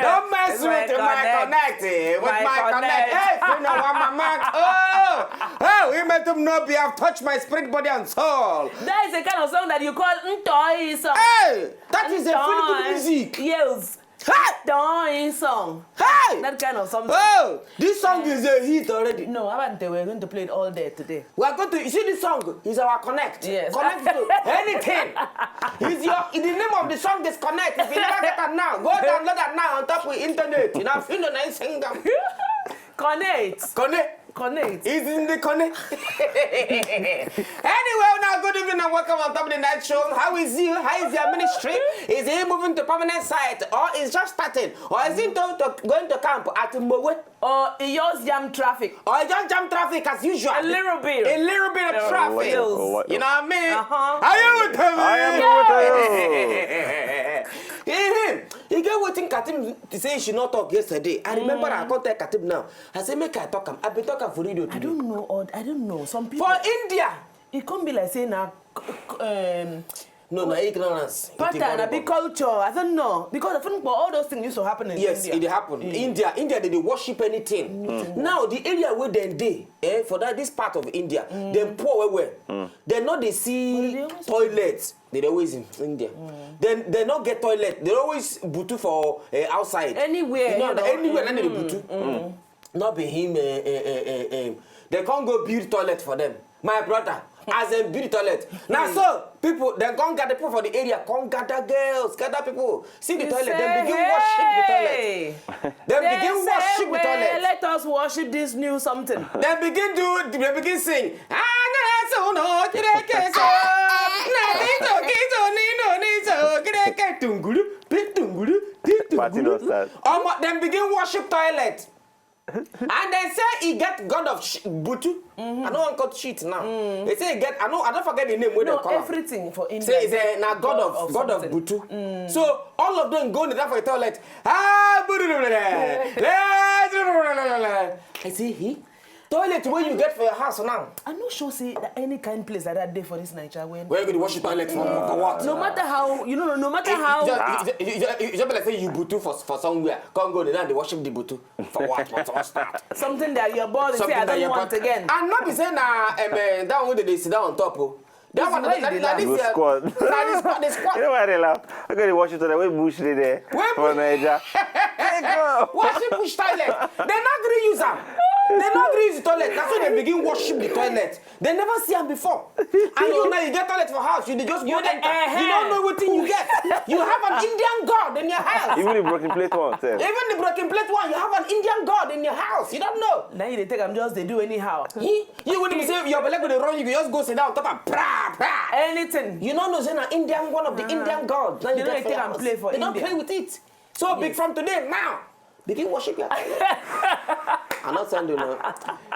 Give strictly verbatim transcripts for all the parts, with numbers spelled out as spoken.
Don't mess with my connect, eh, with my connect. Hey, if you know what my man. Oh, oh, he made them know be have touched my spirit, body, and soul. That is the kind of song that you call Ntoi song. Hey, that is a Philippine music. Yes. Hey! Ntoi song. Hey! That kind of something. Oh, this song is a hit already. No, Abante, we're going to play it all day today. We are going to, you see, this song is our connect. Yes. Connect to anything. Is your, the name of the song is Connect. If you never get that now, go download that now on top of the internet. You know, if you know, nice sing them. Connect. Connect. Connect. Is in the connect. Anyway, now good evening and welcome on top of the night show. How is you? How is your ministry? Is he moving to permanent site, or is just starting, or is he going to, going to camp at Mowe? Or he just jam traffic. Or he just jam traffic as usual. A little bit. A little bit of traffic. You know what I mean? Uh-huh. Are you with me? I am with you. He get wetin Katim say she not talk yesterday. I remember I come tell Katim now. I say make I talk am. I been talk am for radio today. I don't know. Or I don't know. Some people for India, it come be like say na um, no, na ignorance. Pattern, abi culture. I don't know. Because I think all those things used to happen in India. Yes, it happen. India, India, they dey worship anything. Now, the area where dem dey, eh, for that, this part of India, dem poor well well. Dem no dey see toilet. They dey always in India. Then they no get toilet. They always butu for, eh, outside. Anywhere, you know, anywhere na dem dey butu. No be him, eh, eh, eh, eh, eh. They can't go build toilet for them. My brother, as dem build toilet. Now so, people, dem come gather people for the area, come gather girls, gather people. See the toilet, dem begin worship the toilet. Dem begin worship the toilet. Let us worship this new something. Dem begin do, dem begin sing. Ah, na so no, Chineke so. Na ni to ki to ni no ni so, Chineke tungulu, pi tungulu, pi tungulu. Party don start. Omo, dem begin worship toilet. And they say he get god of sh- butu. I don't want to cheat now. They say he get, I know, I don't forget the name wey dem call am. Everything for India. Say he's a na god of god of butu. So all of them go in the for the toilet. Ah, butu. I say he toilet where you get for your house now. I no sure say that any kind place like that dey for this Nigeria when where you go dey wash your toilet for, for what? No matter how, you know, no matter how. You just, you just, you just, you just be like say you butu for for somewhere. Come go there now dey worship the butu. For what? What, what's that? Something that your body say I don't want again. And not be say na, um, eh, that one wey dey sit down on top o. That one na this, uh, squad. Na the squad, the squad. You know why they laugh? I got to wash it today. Where bush dey there? Where for Nigeria? Wash it bush toilet. They not gree use am. They not gree use the toilet. That's why they begin worship the toilet. They never see am before. And you now you get toilet for house, you dey just go enter. You don't know wetin you get. You have an Indian god in your house. Even the broken plate one sef. Even the broken plate one, you have an Indian god in your house. You don't know. Now you dey take am just dey do anyhow. He, you wouldn't say your belle go dey run, you go just go sit down on top and pra pra. Anything. You don't know say na Indian, one of the Indian gods. Now you get for your house. They don't play with it. So big from today now, begin worship your I not send you now.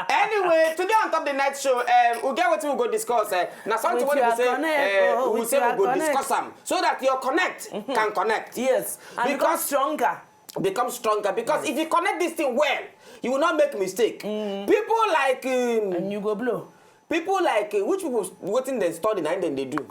Anyway, today on top of the night show, um, we get what we go discuss. Uh, now something we say, uh, we say we go discuss them so that your connect can connect. Yes, and because become stronger. Become stronger because if you connect this thing well, you will not make mistake. People like, um, and you go blow. People like, uh, which people waiting they study and then they do.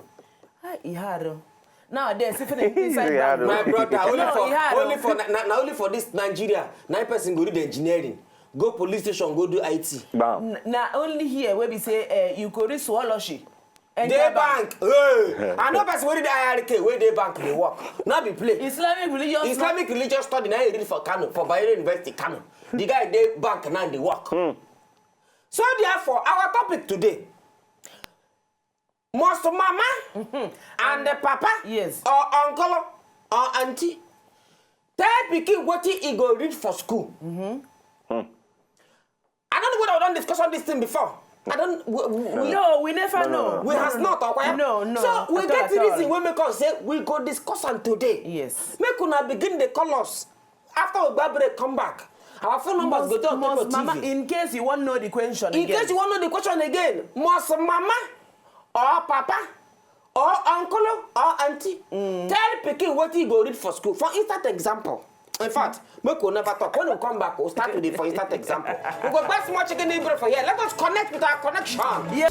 Ah, e hard o. Nowadays, if you inside bank, my brother, only for, only for na, na, na only for this Nigeria, nine person go do the engineering, go police station, go do I T. Bam. N- na only here where we say, uh, you go read swalloshi. Dey bank. Hey, I know person wey dey I R K, wey dey bank dey work. Not be play. Islamic religious Islamic religious study na he read for Kano, for Bayero University, Kano. The guy dey bank now dey work. So therefore, our topic today, must mama and the papa, yes, or uncle or auntie tell pikin wetin e go read for school? I don't know whether we don't discuss all this thing before. I don't. We, we, no, we never know. We has not, okay? No, no. So we get the reason wey make us say we go discuss am today. Yes. Make una begin dey call us. After we go break, come back. Our phone numbers go dey on top of T V. In case you wan know the question again. In case you wan know the question again, must mama or papa or uncle or auntie tell pikin wetin e go read for school? For instant example. In fact, make we never talk. When we come back, we'll start with the for instant example. We go buy small chicken and bread for here. Let us connect with our connection. Yes.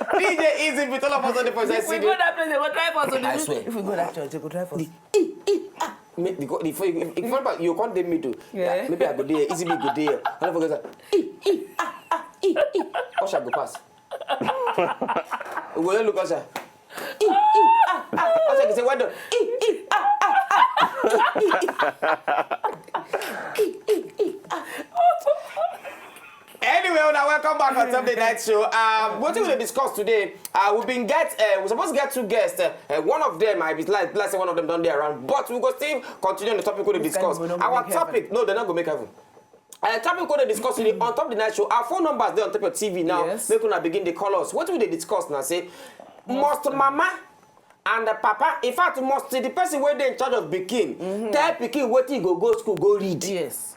D J Easy with all of us on the first If we go that place, they go try for us. I swear. If we go that church, they go try for us. Me- because if you if, if you, you can't dey middle. Yeah. Maybe I go there. Easy me go there. I don't forget that. Usher go pass. We go look usher. Usher go say well done. Anyway, una welcome back on Sunday night show. Um, what we dey discuss today? Uh, we been get, uh, we supposed to get two guests. Uh, uh, one of them, I be like, like say one of them don dey around, but we go still continue on the topic we dey This kind discuss. of no go Our make heaven. Topic, no, they not go make heaven. Uh, topic we dey discuss today on top of the night show. Our phone numbers dey on top of T V now. Yes. Make una begin dey call us. What we dey discuss now? Say, must mama and the papa? In fact, must the person wey dey in charge of pikin tell pikin wetin he go go school go read? Yes.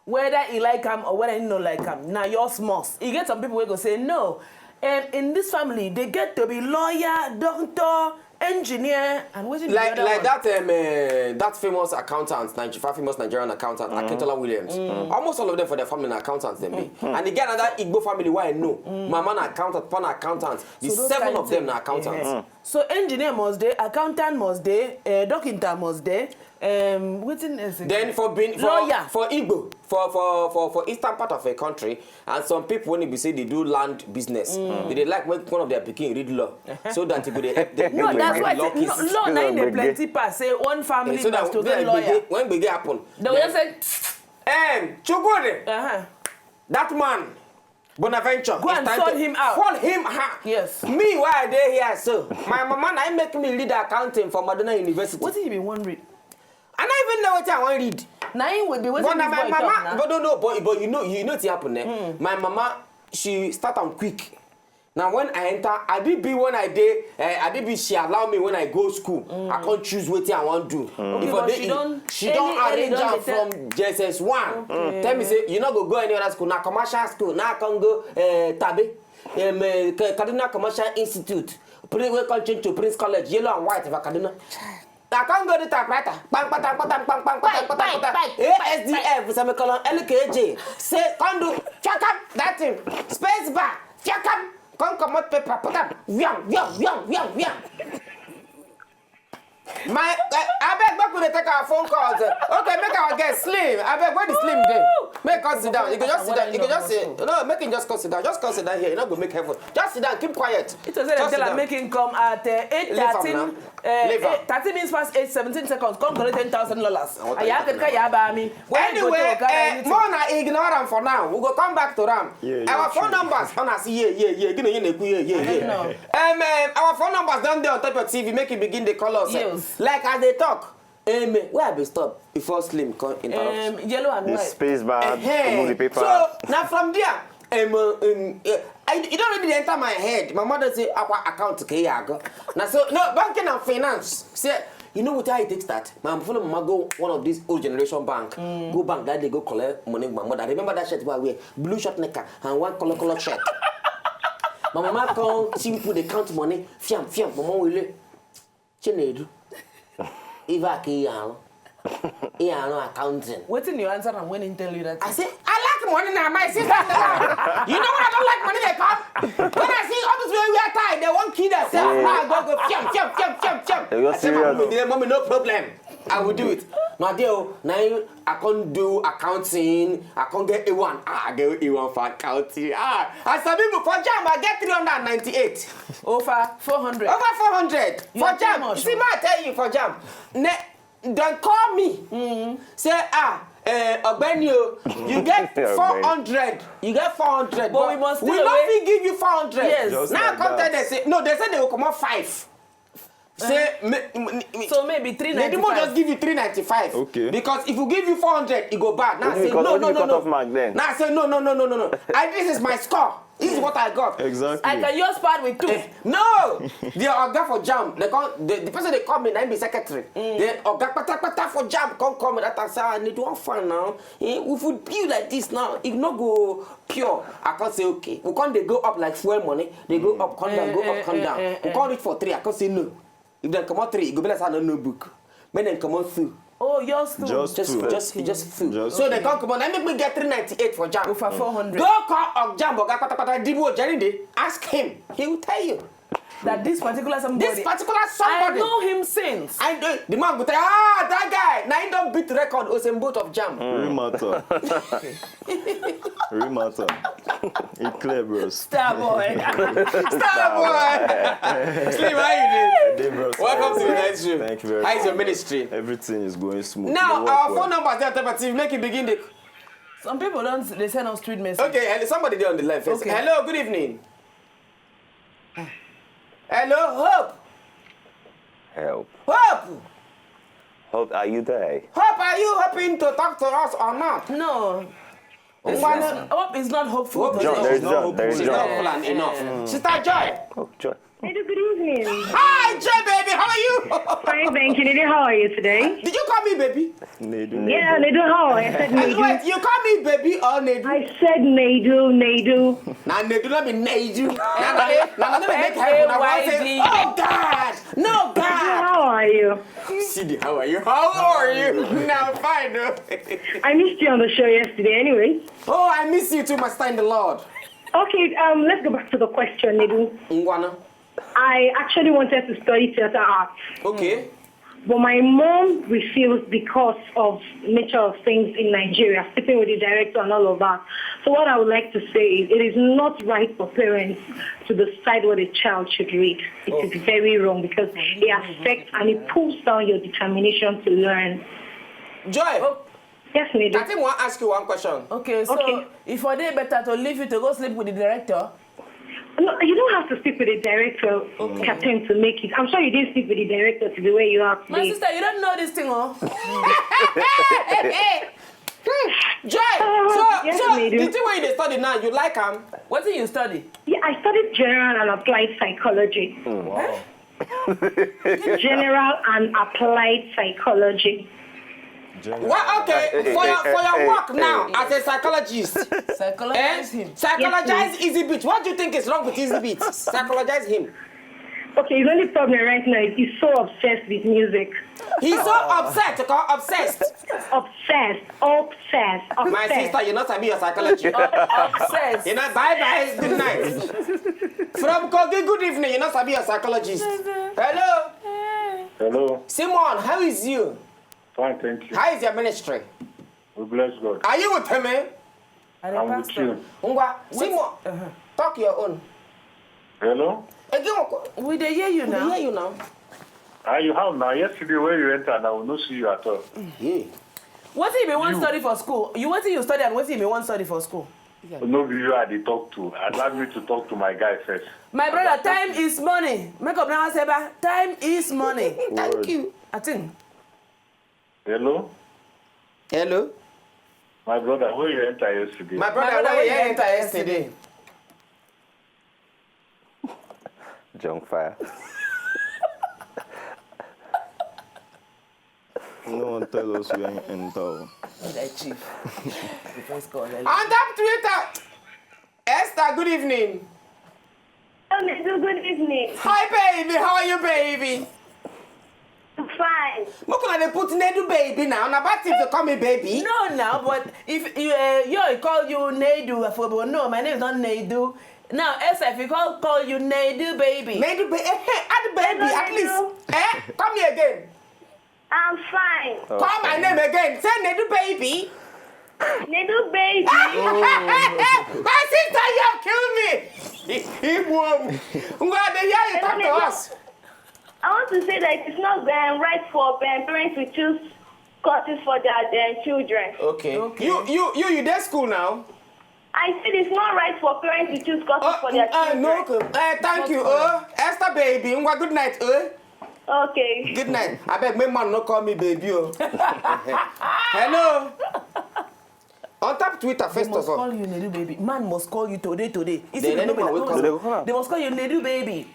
Whether he like am or whether he no like am, na your must. You get some people wey go say no. Um, in this family, they get to be lawyer, doctor, engineer, and wetin be like the other like one? that um, uh, that famous accountant, Niger- famous Nigerian accountant, Akintola Williams. Almost all of them for their family na accountants dem be. And e get another Igbo family wey I know. Mama na accountant, papa na accountant. The So those seven kind of them thing. Na accountants. Yes. So engineer must dey, accountant must dey, uh, doctor must dey, um, wetin else again? Then for being for, Lawyer. For Igbo, for for for for eastern part of a country, and some people when be say they do land business, they dey like make one of their pikin read law so that it go dey help them. No, Make that's them why law say, no, case. law na im dey Gbege. plenty pass. Say one family So that must to when get lawyer. gbege- when gbege happen, They will just say, um, Chukwudi, uh-huh. That man, Bonaventure, Go it's and time sort to him out. Call him her. Yes. Me, why I dey here so? My mama na im make me read accounting for Madonna University. Wetin you be wan read? I don't even know what I want read. Na him will be wetin But na this my boy mama, talk na. But no, no, but, but you know, you know what happened, eh? My mama, she start am quick. Now when I enter, I did be when I dey, uh, I did be she allow me when I go school. I can't choose what I want do. Okay, If I but dey she in- don- she don't early, early arrange don am dey tell- from J S S one. Okay. Tell me say you no go go any other school. Na commercial school. Now I can go uh, Tabe, um, uh, Ka- Kaduna Commercial Institute. Prince wey come change to Prince College, yellow and white for Kaduna. I can't go the typewriter. Bang, bang, bang, bang, bang, bang, bang, bang, bang, bang, bang. A S D F, semicolon, L K J. Say, come do, check up that thing. Space bar, check up. Come comot paper, put am. Yum, yum, yum, yum, yum. My, uh, abeg, make we dey take our phone calls. Okay, make our guest Slim. Abeg, where the Slim dey? Make us sit down. You can just sit down. You can just say, no, make him just come sit down. Just come sit down here. You no go make heaven. Just sit down. Keep quiet. It was said Just sit that down. Make him come at uh, eight Leave am thirteen. Now. Uh, Leave am. Eight, thirteen minutes past eight, seventeen seconds. Come collect ten thousand dollars. What are And you you talking can about? Anyway, Eh, more na ignore am for now. We go come back to am. Yeah, yeah, Our phone true. Numbers, una see, yeah, yeah, yeah. Gino, you know, yeah, yeah, yeah. No. Um, um, our phone numbers don dey on top of T V. Make you begin dey call us. Eh. Yes. Like as they talk. Um, where I be stop before Slim come interrupt. Um, yellow and The white. space bar, Hey, remove the paper. So now from there, um, uh, um, uh, I, you don't really enter my head. My mother say, "Aqua account ke ya go." Now so no banking and finance. Say, you know what I take start? My follow mama go one of these old generation bank. Go bank that day go collect money. My mother remember that shirt wey I wear, blue short knicker and one color color shirt. My mama come see people dey count money. Fiam fiam, mama will Chinedu. Iva ke ya no. Ya no accounting. Wetin you answer am when he tell you that? I say, I like money now, my sister. You know when I don't like money, they come. When I see all this way we are tired, they won't kill themselves. Now I go go fiam fiam fiam fiam fiam. They go I say, "Mommy, serious. Dear mommy, no problem. I will do it." Now there, now I can't do accounting. I can't get A one. Ah, I get A one for accounting. Ah, I sabi for jam, I get three hundred and ninety-eight. Over four hundred. Over four hundred You for are too jam. Much. See, ma tell you for jam. Ne, don't call me. Say, ah, uh, Ogbeni, o, you get Ogbeni. Four hundred. You get four hundred. But we must we still not wait. Fit give you four hundred. Yes. Just Now like come tell that. Them say no. They say they will come out five. Say, me, me, me, So maybe three Nedimo just ninety-five. Give you three ninety-five. Okay. Because if you give you four hundred, it go bad. Now I Wetin say you cut- no, wetin no, you no, cut no. Off mark then? Now I say no, no, no, no, no, no, no. I, this is my score. This is what I got. Exactly. I can use part with two. Eh, no, the oga for JAMB, they call the, the person they call me, na him be secretary. The oga pata pata for JAMB come call me that time say, "Ah, need one fan now. Eh, if we build like this now, it no go pure." I can't say okay. We can't they go up like fuel money. They go up, come down, go up, come down. We can't reach for three. I can't say no. If they come out three, it go be like say no book. When they come out two. Oh, yours too. Just Just, two. just, just two. Just So two. They can't come on. Let me get three ninety-eight for JAMB. Over four hundred. Go call up JAMB, oga pata pata, Dibu Ojerinde. Ask him. He will tell you. That this particular somebody. This particular I somebody. Know him since. I know the man go tell you, "Ah, that guy, now he don't beat record Osemboat of JAMB." Real matter. Real matter. It clear, bros. Star boy. Star boy. Slim, how you doing? Dey, bros. Welcome to the night show. Thank you very How is much. Your ministry? Everything is going smooth. Now, Dey work our well. Phone numbers are top active. Make it begin. The... Some people don't. They send us street message. Okay, hello, somebody there on the line first. Okay. Hello, good evening. Hello, Hope. Help. Hope. Hope, are you there? Hope, are you hoping to talk to us or not? No. Ngwanụ. Hope is not hopeful. Hope Today. John, there's not John, hopeful. There's She's not John. plan enough. Sister Joy. Oh, John. Hello, good evening. Hi, Joy, baby. How are you? Fine, thank you. Didi, how are you today? Did you call me baby? Nedu. Yeah, Nedu, how are you? I said Nedu. Wait, you call me baby or Nedu? I said Nedu, Nedu. Now Nedu, not be Nedu. Now, now, now, now, make happen. I want to say, N A Y D. Oh God, no God. How are you? Sidi, how are you? How are you? Now fine. Though. I missed you on the show yesterday anyway. Oh, I miss you too, my star in the Lord. Okay, um, let's go back to the question, Nedu. Ngwanụ. I actually wanted to study theater arts, Okay. but my mom refused because of nature of things in Nigeria, sleeping with the director and all of that. So what I would like to say is, it is not right for parents to decide what a child should read. It is very wrong because it affects and it pulls down your determination to learn. Joy, Yes, Nedu. I think I want to ask you one question. Okay, so Okay. If for day better to leave you to go sleep with the director. No, you don't have to sleep with a director, Captain, to make it. I'm sure you didn't sleep with the director to be where you are My today. Sister, you don't know this thing, oh. Joy, Oh, so, yes, so Nedu. The thing where you dey study now, you like am? What do you study? Yeah, I studied general and applied psychology. Wow. General and applied psychology. Well, okay, for your for your work now as a psychologist, Psychologize eh? Him. Psychologize Easy Beat. What do you think is wrong with Easy Beat? Psychologize him. Okay, the only problem right now is he's so obsessed with music. He's so upset, okay? Obsessed. Obsessed, obsessed, obsessed. My sister, you not sabi your psychology. Obsessed. You know, bye bye, good night. From Kogi, good evening. You not sabi your psychologist. Hello, Hello, Simon. How is you? fine, thank you. How is your ministry? We bless God. Are you with me? Are the I'm with pastor. You. Ngwa, Simon, talk your own. Hello? Again, We dey hear you we now. Hear you now. Are you how now? Yesterday where you enter, I will not see you at all. Yeah. Wetin you been wan study for school? You wetin you study and wetin you been wan study for school? No be you I dey talk to. Allow me to talk to my guy first. My brother, time is money. Make up now, Seba. Time is money. Thank you. I think. Hello? Hello, My brother, where you enter yesterday? my brother. brother, Where where you you enter enter yesterday? Junk fire. No one tell us we ain't enter. Like chief. Because God, On top Twitter, Esther. Good evening. Hello, Nedu, good evening. Hi, baby. How are you, baby? I'm fine. Look at they put Nedu baby now. Now, bad things to call me baby. No, now, but if you, uh, you call you Nedu, I forgot, no, my name is not Nedu. Now, S F, you call call you Nedu baby. Nedu baby, eh, eh, add baby at least. Eh, come here again. I'm fine. Call my name again. Say Nedu baby. Nedu baby. My sister, you have killed me. Igbo. Ngwa, they hear you talk to us. I want to say that it's not um, right for um, parents to choose courses for their, their children. Okay. You you you you there school now? I said it's not right for parents to choose courses Oh, for their uh, children. No, okay. Uh, thank you. Uh, Esther baby. Ngwa, good night. Uh. Okay. Good night. I beg, make man no call me baby. Oh. Hello. On top Twitter, first of all. They must call you Nedu baby. Man must call you today, today. You see, they must call you Nedu baby.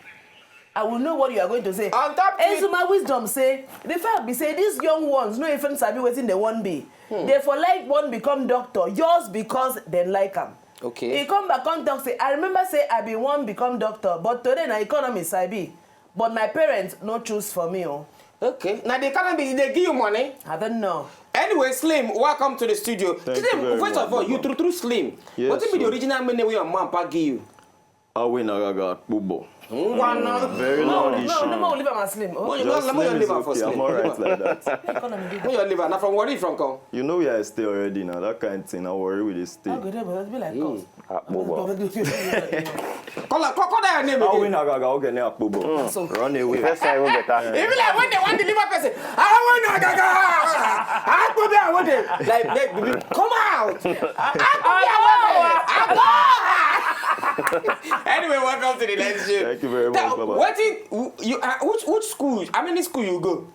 I will know what you are going to say. On top Twitter. Ezuma wisdom say, the fact be say, these young ones, no even sabi wetin they want be. Hmm. They for like one become doctor, yours because they like am. Okay. He come back, come talk say, I remember say I be one become doctor, but today na economy I be. But my parents no choose for me, oh. Okay. Now the economy, they give you money. I don't know. Anyway, Slim, welcome to the studio. Thank you very much, Baba. Slim, first of all, you true, true Slim. Yes, sir. What be the original meaning wey your mama give you? Awe na gaga akpubo. Ngwana. Very long issue. No, no, no, leave am as Slim. Oh. Just leave it, it's okay. I'm all right like that. Where you live? Now from Warri from come? You know where I stay already now. That kind of thing, I worry with this thing. How good, but be like us. Akpubo. Call, call, call that your name again. Awe na gaga, okay, ne akpubo. So run away. First time even better. Even like when they want deliver person, I want to gaga. I go there, I want it. Like, like, come out. I go there, I want it. I go. Anyway, welcome to the next show. Thank you very much, Baba. What did you, uh, which, which school? How many school you go?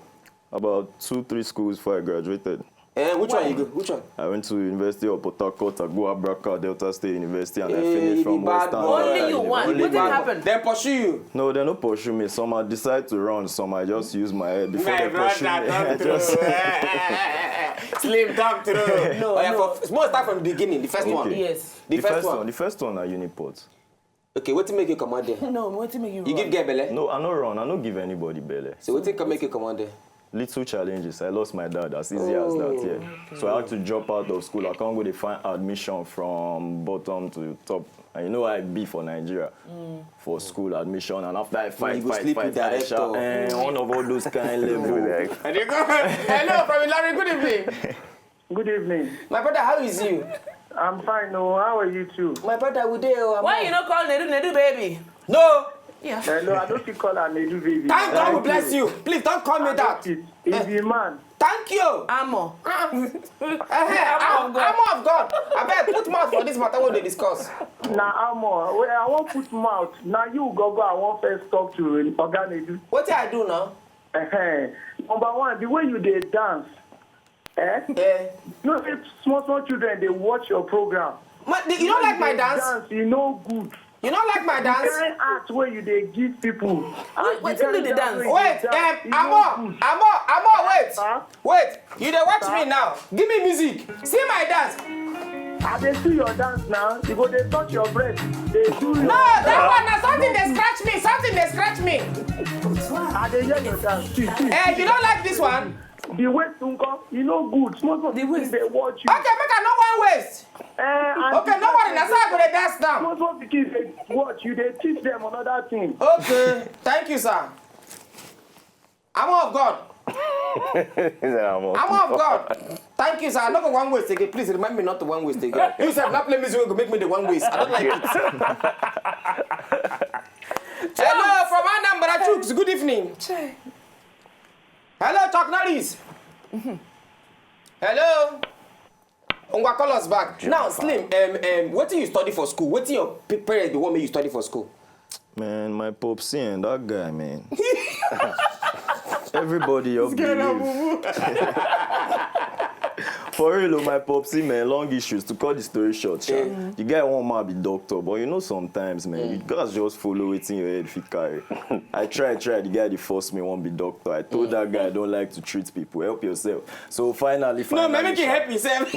About two, three schools before I graduated. Eh, which one you go? Which one? I went to University of Port Harcourt, I go Abraka, Delta State University, and I finished from Western. Only you one. Wetin happen? Dem pursue you? No, they no pursue me. Some I decide to run, some I just use my head before they pursue me. My brother, talk true. Slim, talk true. No, no. Small start from the beginning, the first one. Okay. Yes. The first one. The first one na Uniport. Okay, wetin make you comot there? No, wetin make you run? You give girl belle? No, I no run. I no give anybody belle. So wetin come make you comot there? Little challenges. I lost my dad, as easy as that, yeah. So I had to drop out of school. I can't go dey find admission from bottom to top. And you know how I be for Nigeria. For school admission, and after I fight, fight, fight, I shout, eh, one of all those kind level. And you go, hello, from Ilorin, good evening. Good evening. My brother, how is you? I'm fine, oh, how are you too? My brother, we dey, oh, why you no call Nedu, Nedu baby? No. Yeah. Eh, no, I don't fit call her Nedu baby. Thank God we bless you. Please don't call me that. He's a man. Thank you. Amo. Amo of God. Abeg, put mouth for this matter wey we dey discuss. Na Amo. Well, I wan put mouth. Na you, Gogo, I wan first talk to, Oga Nedu. Wetin I do now? Number one, the way you dey dance, eh? Eh. You know say small, small children dey watch your program. You don't like my dance? Dance, e no good. You don't like my dance? The kind art wey you dey give people. Wetin be the dance? Wait, um, Amo, Amo, Amo, wait. Wait, you dey watch me now. Give me music. See my dance. I dey see your dance now. You go dey touch your breast. Dey do your... No, that one na something dey scratch me. Something dey scratch me. I dey hear your dance. See, see. Eh, you don't like this one? The waist nko, e no good. Small, small pikin dey watch you. Okay, make I no wan waist. Eh, okay, no worry, na so I go dey dance now. Small, small pikin dey watch you, dey teach them another thing. Okay, thank you, sir. Amo of God. Amo of God. Thank you, sir. I no go wan waist again. Please remind me not to wan waist again. You sef, no play music wey go make me dey wan waist. I don't like it. Hello, from Anambra, Chuks. Good evening. Hello, Chuck Norris. Hello. Ngwa, call us back. Now, Slim, um, um, wetin you study for school? Wetin your p-, parents dey want make you study for school? Man, my popsi and that guy, man. Everybody up dey live. For real, oh, my popsi, man, long issues. To cut the story short, sha. The guy want me be doctor, but you know sometimes, man, you gats just follow wetin your head fit carry. I try, try. The guy dey force me want be doctor. I told that guy I don't like to treat people. Help yourself. So finally, finally, no, make him help himself.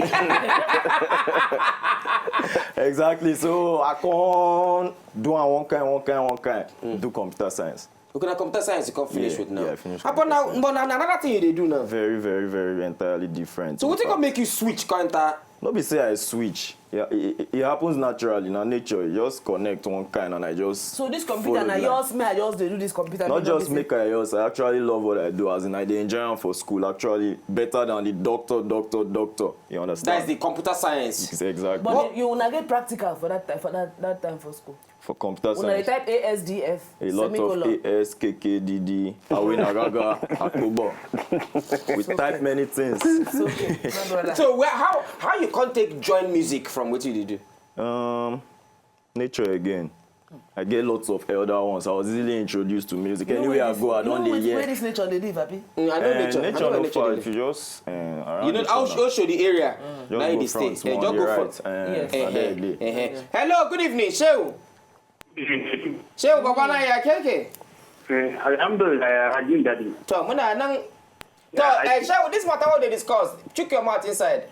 Exactly. So I come do am one kind, one kind, one kind. Do computer science. Okay, na computer science you come finish with now. Yeah, I finish computer science. But now, but now, another thing you dey do now. Very, very, very entirely different. So wetin come make you switch, come enter? No be say I switch. Yeah, it, it, it happens naturally. Na nature. You just connect one kind and I just follow the line. So this computer na yours, me, I just dey do this computer. Not just make I just, I actually love what I do. As in, I dey enjoy am for school. Actually, better than the doctor, doctor, doctor. You understand? That's the computer science. Exactly. But you, you una get practical for that time, for that, that time for school? For computer science. Una dey type A S D F, semicolon. A lot of A S, K K, D D, Awe na gaga, Akpobo. We type many things. It's okay. No bother. So where, how, how you come take join music from wetin you dey do? Um, nature again. I get lots of elder ones. I was easily introduced to music. Anywhere I go, I don dey hear. Where this nature dey live, abi? Mm, I know nature. I know where nature dey live. If you just uh, around You know, the I'll, corner. I'll show the area. Just Now you go dey stay. front Eh, small, just on go the front. Right. Uh, Yes. I Eh, dey eh, there. eh, eh. Hello, good evening, Shehu. Shehu, Baba, na ya keke. Alhamdulillah, Hajin Daddy. To, muna nan. To, Yeah, I eh, Shehu, this matter what they discuss, chook your mouth inside.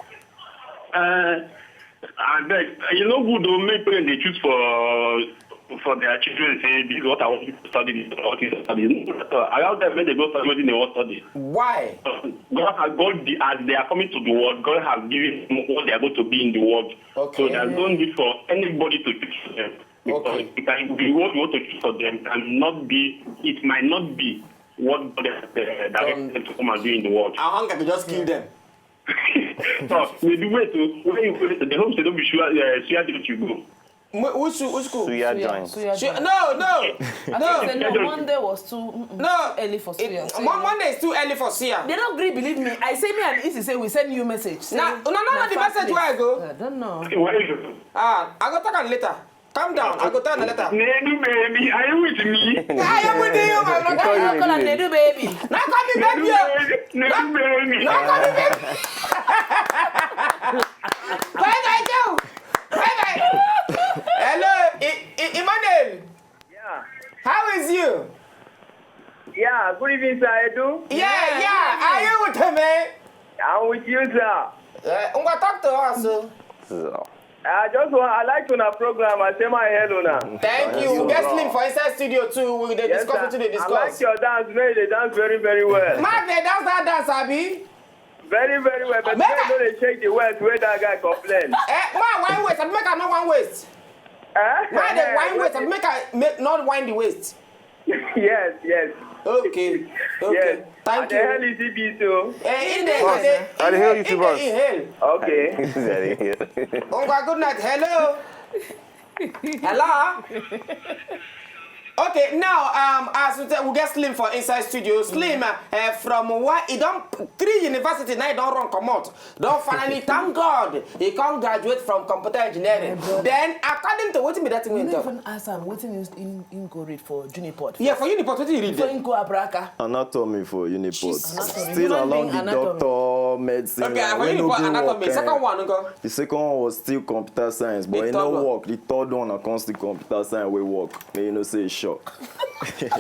Uh, I beg, you know, good to make parents they choose for for their children. Say, this is what I want you to study. This is what I want you to study. No, at all. Allow them when they go study what they want to study. Why? God has God, the, as they are coming to the world, God has given them what they are going to be in the world. Okay. So there's no need for anybody to choose for them. Because Okay. it can be what you want to choose for them cannot be, it might not be what God has uh, directed them to come and do in the world. Our hunger to just kill them. So, maybe wait to when you go to the home, say don't be sure, uh, sure that you go. Wh- Which school? Which school? Suya joint. Suya Sure. joint. No, no, I no. say no, Monday was too. Mm-mm, No. Early for Suya. It, So Mon- Monday is too early for Suya. They don't agree, believe me. I say me and Isi say we send you message. Say, Na, no, no, no, the fast message lane. Where I go? I don't know. Why is it? Ah, I go talk am later. Calm down. I go tell you later. Nedu baby, are you with me? I am with you, my brother. I call her Nedu baby. Now call me baby. Oh. Nedu baby. Now call me baby. Bye bye, Joe. Bye bye. Hello, I, I, Emmanuel. Yeah. How is you? Yeah, good evening, sir Edu. Yeah, yeah. Are you with me? I'm with you, sir. Uh, Ungwa, talk to us. Oh. So, I just want, I like una program. I say my hello now. Thank you. We get Slim for inside studio too. We dey Yes, discuss sir. wetin dey I like discuss. Your dance, very, they dance very, very well. Mark dey dance that dance, abi? Very, very well. But Make I I- know they shake the words where that guy complain. Eh, ma wine waste. Abi make I no wine waste. Eh? Ma dey wine waste. Abi make I make not wine the waste. Yes, yes. Okay. Okay. Yes. Thank And the hell you. is he be so? Eh, in the Boss, in the I dey hear you too, in boss. the in hell. Okay. Ungwa, good night. Hello. Hello. Okay, now um, as we, tell, we get Slim for inside studio. Slim uh, uh, from what he don three university now he don run comot. Don finally thank God he come graduate from computer engineering. Then according to wetin be that thing wey You he don't talk? Even ask am wetin he, he, he go read for Uniport. Yeah, for Uniport wetin you read Before there? He go Abraka. Anatomy for Uniport. Anatomy. Still Human along being the anatomy. doctor, medicine. Okay, uh, for wey no Uniport go anatomy. work, Second eh. one, go. The second one was still computer science, but The e third no one. Work. The third one, na come still computer science wey work. May you know say e shock. Anyway,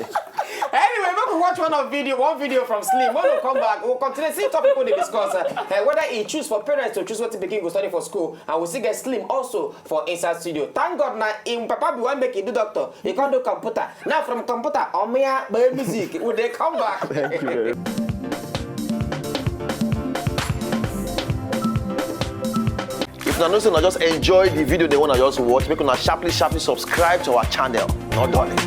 make we watch one of video, one video from Slim. When we come back, we'll continue see topic wey dey discuss uh, uh, whether he choose for parents to choose wetin pikin go study for school, and we still get Slim also for inside studio. Thank God na him papa be wan make he do doctor. He come do computer. Now from computer, omiya, play music. We dey come back. Thank you very much. If una know say una just enjoy the video, they wanna just watch, make una sharply, sharply subscribe to our channel. Not darling.